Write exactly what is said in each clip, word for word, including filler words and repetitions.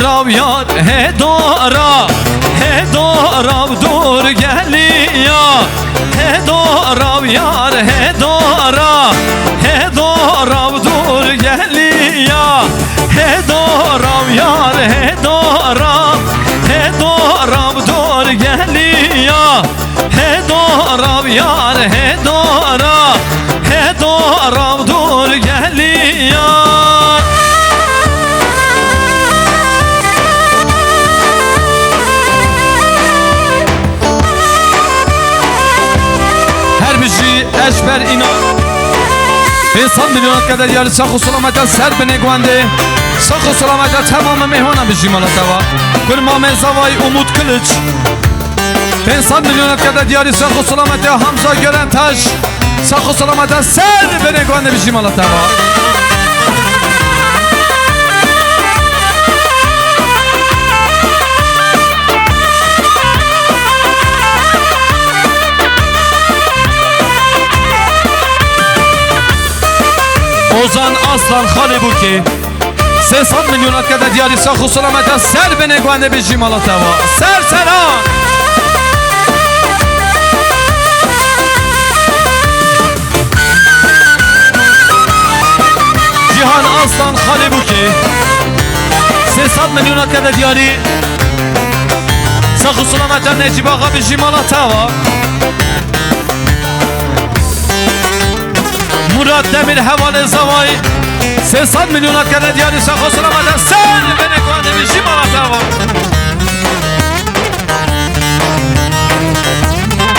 Rav yar hê dora, hê dora dor geliya. Hê dora yar, hê dora, hê dora dor geliya. Hê dora yar, hê dora, hê dora dor geliya. Hê dora yar, hê dora, hê dora dor geliya. Her bijî Eşber Înan. Pênc sed milyon kede diyarî sax û selameta ser binê guendê. Sax û selameta temamê mêhwana bijî mala teva. Kurmamê zavayî Umut Kılıç. Pênc sed milyon kede diyarî sax û selameta Hamza Görentaş. Sax û selameta ser binê guendê bijî mala teva. Ozan Aslan Xalê Bûkê. Sê sed milyon kede diyarî sax û selameta ser binê guendê bijî mala teva. Ser seran. Cihan Aslan Xalê Bûkê. Sê sed milyon kede diyarî sax û selameta Necîb Axa bijî mala teva. Murat Demir hevalê zavayî. Sê sed milyon kede diyarî sax û selameta ser binê guendê bijî mala teva.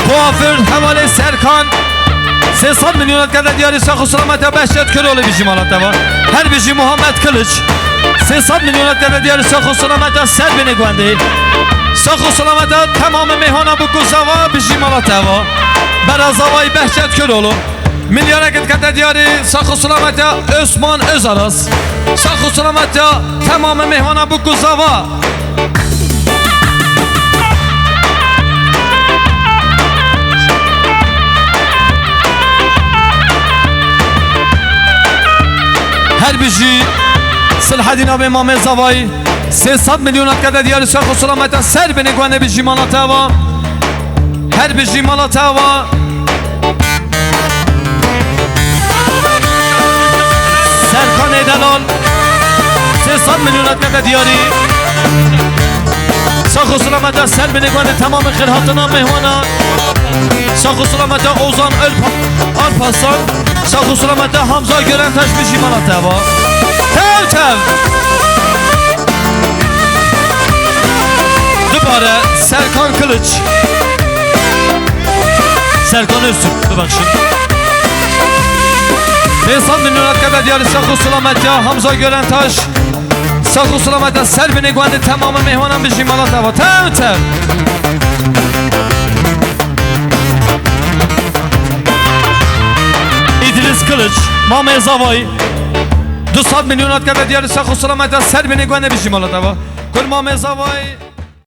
Kuaför hevalê Serkan. Sê sed milyon kede diyarî sax û selameta Behçet Köroğlu bijî mala teva. Her bijî Muhammed Kılıç. Sê sed milyon kede diyarî sax û selameta ser binê guendê. Sax û selameta temamê mêhwana bûk û zava bijî mala teva. Bera zavayî Behçet Köroğlu. Milyarek dikete diyarî sax û selameta Osman Özaras. Sax û selameta temamê mêhwana bûk û zava. Her bijî Silhedîn abê mamê zavayî. Sê sed milyon kede diyarî sax û selameta ser binê guendê bijî mala teva. Her bijî mala teva. Serkanê Delal. Sê sed milyon kede diyarî. Sax û selameta ser binê guendê temamê xêrhatina mêhwana. Sax û selameta Ozan Alp-, Alparslan. Sax û selameta Hamza Görentaş bijî mala teva. Tev tev. Dubare Serkan Kılıç. Serkan Öztürk, bibexşin. Pênc sed milyon kede diyarî sax û selameta Hamza Görentaş. Sax û selameta ser binê guendê temamê mêhwanan bijî mala teva. Tev tev. İdris Kılıç, mamê zavayî. Du sed milyon kede diyarî sax û selameta ser binê guendê bijî mala teva. Kur mamê zavayî.